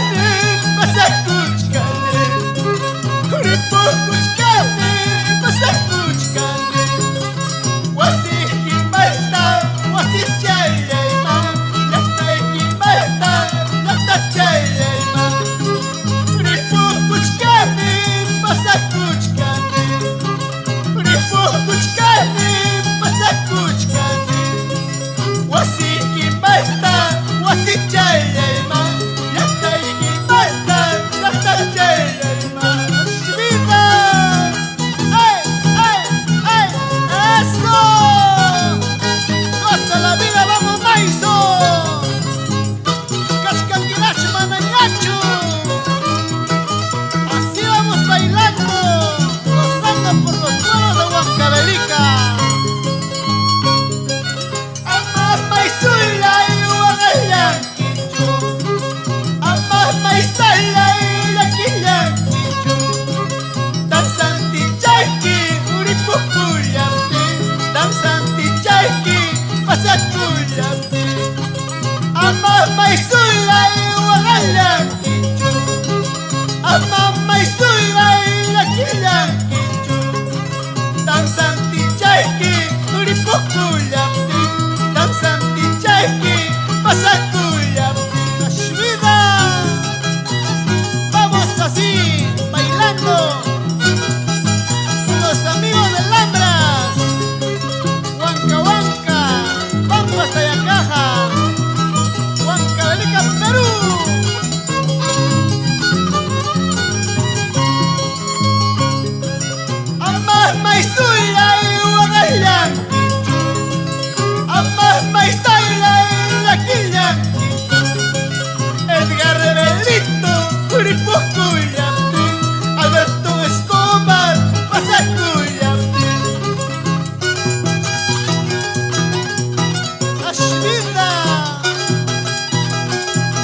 Ripukuchkani, pasakuchkani. Ripukuchkani, pasakuchkani. Wasiykimanta wasichallayman, llaqtaykimanta llaqtachallayman. Ripukuchkani, pasakuchkani. Ripukuchkani, pasakuchkani. Wasiykimanta wasichallayman, llaqtaykimanta llaqtachallayman. ¡Vida! ¡Ay, ay, ay! ¡Eso! ¡Goza la vida, vamos, Maizo! ¡Kashkankinach manañachu! Así vamos bailando, gozando por los pueblos de Huancavelica. Ama maizula y waqallankichu. Ama maizala y llakillankichu. Danzantichayki uripukullampi. Danzantichayki pasakullampi. Ama maizula y waqallankichu. Ama maizula y llakillankichu. Danzantichayki uripukullampi. Danzantichayki pasakullampi. ¡Ashvida! Vamos así, bailando con los amigos de Lambras. Huanca Huanca, vamos hasta Yacaja. Huancavelica, Perú. Ama maizula y waqallankichu. Ama maizala y llakillankichu. Edgar Rebelito, Uripukullampi. Alberto Escobar, Pasakullampi. ¡Ashvida!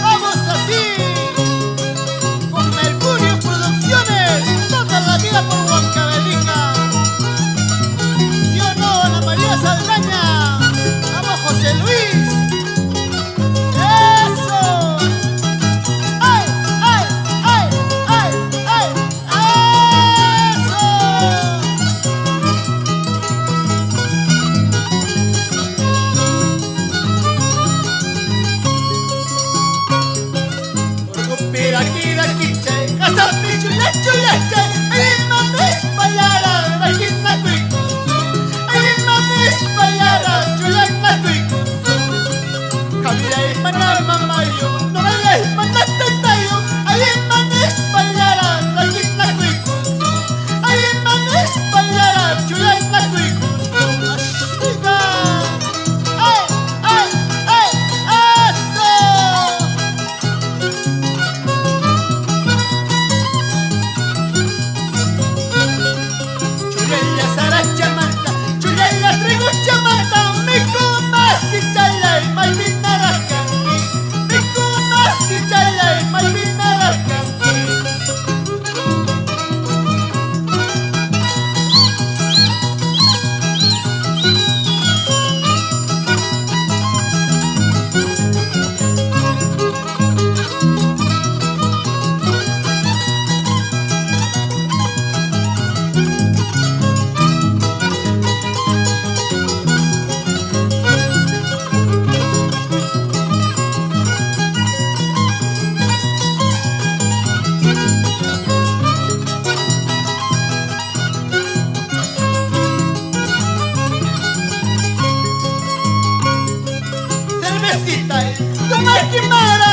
¡Vamos así! Con Mercurio Producciones, toda la vida por Huancavelica. ¿Sí o no, Ana María Saldaña? ¡Vamos, José Luis! ¡Eso! ¡Ay, ay, ay, ay, ay! ¡Eso! ¡Ay, ay, ay! ¡Eso! Chulella sarachamanta, chulella triguchamanta, mikumasi chalay maypinaraqkanki, mikumasi chalay maypinaraqkanki. Cervecita, toma quimara.